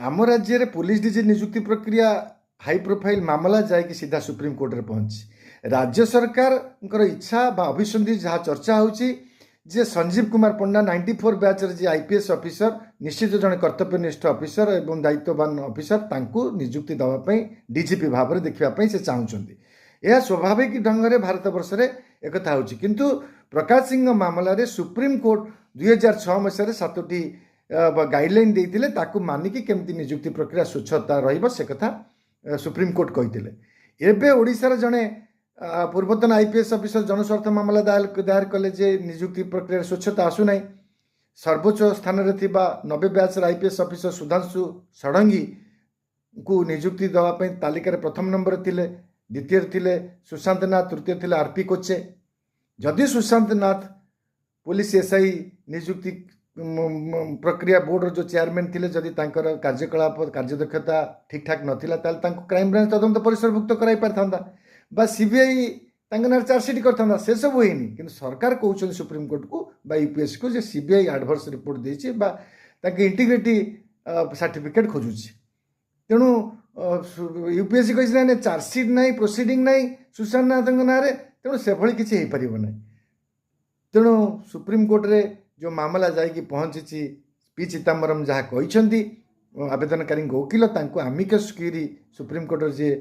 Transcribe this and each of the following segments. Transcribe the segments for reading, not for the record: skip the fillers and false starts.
ଆମ ରାଜ୍ୟରେ police DG ନିଯୁକ୍ତି ପ୍ରକ୍ରିୟା ହାଇ ପ୍ରୋଫାଇଲ୍ ମାମଲା ଯାଇକି ସିଧା ସୁପ୍ରିମକୋର୍ଟରେ ପହଞ୍ଚି, ରାଜ୍ୟ ସରକାରଙ୍କର ଇଚ୍ଛା ବା ଅଭିସନ୍ଧି ଯାହା ଚର୍ଚ୍ଚା ହେଉଛି ଯେ ସଞ୍ଜୀବ କୁମାର ପଣ୍ଡା 94 ବ୍ୟାଚ୍ର ଯିଏ ଆଇପିଏସ୍ ଅଫିସର, ନିଶ୍ଚିତ ଜଣେ କର୍ତ୍ତବ୍ୟନିଷ୍ଠ ଅଫିସର ଏବଂ ଦାୟିତ୍ୱବାନ ଅଫିସର, ତାଙ୍କୁ ନିଯୁକ୍ତି ଦେବା ପାଇଁ ଡିଜିପି ଭାବରେ ଦେଖିବା ପାଇଁ ସେ ଚାହୁଁଛନ୍ତି। ଏହା ସ୍ୱାଭାବିକ ଢଙ୍ଗରେ ଭାରତବର୍ଷରେ ଏକଥା ହେଉଛି। କିନ୍ତୁ ପ୍ରକାଶ ସିଂହ ମାମଲାରେ ସୁପ୍ରିମକୋର୍ଟ 2006 ମସିହାରେ 7ଟି ଗାଇଡ଼ଲାଇନ୍ ଦେଇଥିଲେ। ତାକୁ ମାନିକି କେମିତି ନିଯୁକ୍ତି ପ୍ରକ୍ରିୟା ସ୍ୱଚ୍ଛତା ରହିବ, ସେ କଥା ସୁପ୍ରିମକୋର୍ଟ କହିଥିଲେ। ଏବେ ଓଡ଼ିଶାର ଜଣେ ପୂର୍ବତନ ଆଇପିଏସ୍ ଅଫିସର ଜନସ୍ୱାର୍ଥ ମାମଲା ଦାୟର କଲେ ଯେ ନିଯୁକ୍ତି ପ୍ରକ୍ରିୟାରେ ସ୍ୱଚ୍ଛତା ଆସୁନାହିଁ। ସର୍ବୋଚ୍ଚ ସ୍ଥାନରେ ଥିବା 90 ବ୍ୟାଚ୍ର ଆଇପିଏସ୍ ଅଫିସର ସୁଧାଂଶୁ ଷଡ଼ଙ୍ଗୀଙ୍କୁ ନିଯୁକ୍ତି ଦେବା ପାଇଁ ତାଲିକାରେ ପ୍ରଥମ ନମ୍ବରରେ ଥିଲେ, ଦ୍ୱିତୀୟରେ ଥିଲେ ସୁଶାନ୍ତ ନାଥ, ତୃତୀୟ ଥିଲେ ଆର୍ ପି କୋଚେ। ଯଦି ସୁଶାନ୍ତ ନାଥ ପୋଲିସ ଏସ୍ଆଇ ନିଯୁକ୍ତି ପ୍ରକ୍ରିୟା ବୋର୍ଡ଼ର ଯେଉଁ ଚେୟାରମ୍ୟାନ୍ ଥିଲେ, ଯଦି ତାଙ୍କର କାର୍ଯ୍ୟକଳାପ କାର୍ଯ୍ୟଦକ୍ଷତା ଠିକ୍ଠାକ୍ ନଥିଲା, ତାହେଲେ ତାଙ୍କୁ କ୍ରାଇମବ୍ରାଞ୍ଚ ତଦନ୍ତ ପରିସରଭୁକ୍ତ କରାଇ ପାରିଥାନ୍ତା ବା ସିବିଆଇ ତାଙ୍କ ନାଁରେ ଚାର୍ଜସିଟ୍ କରିଥାନ୍ତା। ସେସବୁ ହେଇନି। କିନ୍ତୁ ସରକାର କହୁଛନ୍ତି ସୁପ୍ରିମକୋର୍ଟକୁ ବା ୟୁପିଏସ୍ସିକୁ ଯେ ସିବିଆଇ ଆଡ଼ଭର୍ସ ରିପୋର୍ଟ ଦେଇଛି ବା ତାଙ୍କ ଇଣ୍ଟିଗ୍ରିଟି ସାର୍ଟିଫିକେଟ୍ ଖୋଜୁଛି। ତେଣୁ ୟୁପିଏସ୍ସି କହିଛି, ନାଇଁ ନାଇଁ, ଚାର୍ଜସିଟ୍ ନାହିଁ, ପ୍ରୋସିଡ଼ିଂ ନାହିଁ ସୁଶାନ୍ତ ନାଥଙ୍କ ନାଁରେ, ତେଣୁ ସେଭଳି କିଛି ହେଇପାରିବ ନାହିଁ। ତେଣୁ ସୁପ୍ରିମକୋର୍ଟରେ ଯେଉଁ ମାମଲା ଯାଇକି ପହଞ୍ଚିଛି, ପି ଚିଦାମ୍ବରମ ଯାହା କହିଛନ୍ତି, ଆବେଦନକାରୀଙ୍କ ଓକିଲ, ତାଙ୍କୁ ଆମିକସ୍ କ୍ୟୁରି ସୁପ୍ରିମକୋର୍ଟର ଯିଏ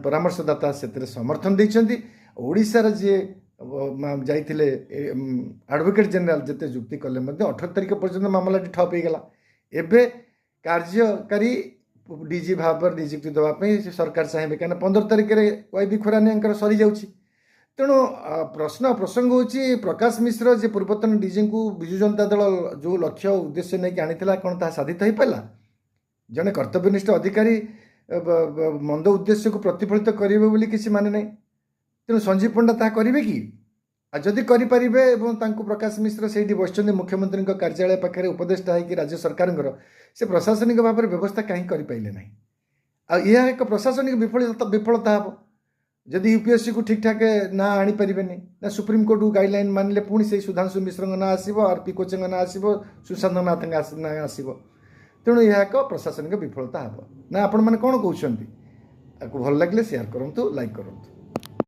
ପରାମର୍ଶଦାତା ସେଥିରେ ସମର୍ଥନ ଦେଇଛନ୍ତି। ଓଡ଼ିଶାର ଯିଏ ଯାଇଥିଲେ ଆଡ଼ଭୋକେଟ୍ ଜେନେରାଲ, ଯେତେ ଯୁକ୍ତି କଲେ ମଧ୍ୟ 18 ତାରିଖ ପର୍ଯ୍ୟନ୍ତ ମାମଲାଟି ଠପ୍ ହେଇଗଲା। ଏବେ କାର୍ଯ୍ୟକାରୀ ଡିଜି ଭାବରେ ନିଯୁକ୍ତି ଦେବା ପାଇଁ ସେ ସରକାର ଚାହିଁବେ, କାହିଁକିନା 15 ତାରିଖରେ ୱାଇ ବି ଖୁରାନିଆଙ୍କର ସରିଯାଉଛି। ତେଣୁ ପ୍ରଶ୍ନ ପ୍ରସଙ୍ଗ ହେଉଛି, ପ୍ରକାଶ ମିଶ୍ର ଯେ ପୂର୍ବତନ ଡିଜିଙ୍କୁ ବିଜୁ ଜନତା ଦଳ ଯେଉଁ ଲକ୍ଷ୍ୟ ଉଦ୍ଦେଶ୍ୟ ନେଇକି ଆଣିଥିଲା, କ'ଣ ତାହା ସାଧିତ ହେଇପାରିଲା? ଜଣେ କର୍ତ୍ତବ୍ୟନିଷ୍ଠ ଅଧିକାରୀ ମନ୍ଦ ଉଦ୍ଦେଶ୍ୟକୁ ପ୍ରତିଫଳିତ କରିବେ ବୋଲି କିଛି ମାନେ ନାହିଁ। ତେଣୁ ସଞ୍ଜୀବ ପଣ୍ଡା ତାହା କରିବେ କି? ଆଉ ଯଦି କରିପାରିବେ ଏବଂ ତାଙ୍କୁ ପ୍ରକାଶ ମିଶ୍ର ସେଇଠି ବସିଛନ୍ତି ମୁଖ୍ୟମନ୍ତ୍ରୀଙ୍କ କାର୍ଯ୍ୟାଳୟ ପାଖରେ ଉପଦେଷ୍ଟା ହେଇକି ରାଜ୍ୟ ସରକାରଙ୍କର, ସେ ପ୍ରଶାସନିକ ଭାବରେ ବ୍ୟବସ୍ଥା କାହିଁକି କରିପାରିଲେ ନାହିଁ? ଆଉ ଏହା ଏକ ପ୍ରଶାସନିକ ବିଫଳତା ହେବ ଯଦି ୟୁପିଏସ୍ସିକୁ ଠିକ୍ଠାକ୍ ନାଁ ଆଣିପାରିବେନି ନା ସୁପ୍ରିମକୋର୍ଟକୁ ଗାଇଡ଼ଲାଇନ୍ ମାନିଲେ ପୁଣି ସେଇ ସୁଧାଂଶୁ ମିଶ୍ରଙ୍କ ନାଁ ଆସିବ, ଆର୍ ପି କୋଚେଙ୍କ ନାଁ ଆସିବ, ସୁଶାନ୍ତ ନାଥଙ୍କ ନାଁ ଆସିବ। ତେଣୁ ଏହା ଏକ ପ୍ରଶାସନିକ ବିଫଳତା ହେବ ନା? ଆପଣମାନେ କ'ଣ କହୁଛନ୍ତି? ଆକୁ ଭଲ ଲାଗିଲେ ସେୟାର କରନ୍ତୁ, ଲାଇକ୍ କରନ୍ତୁ।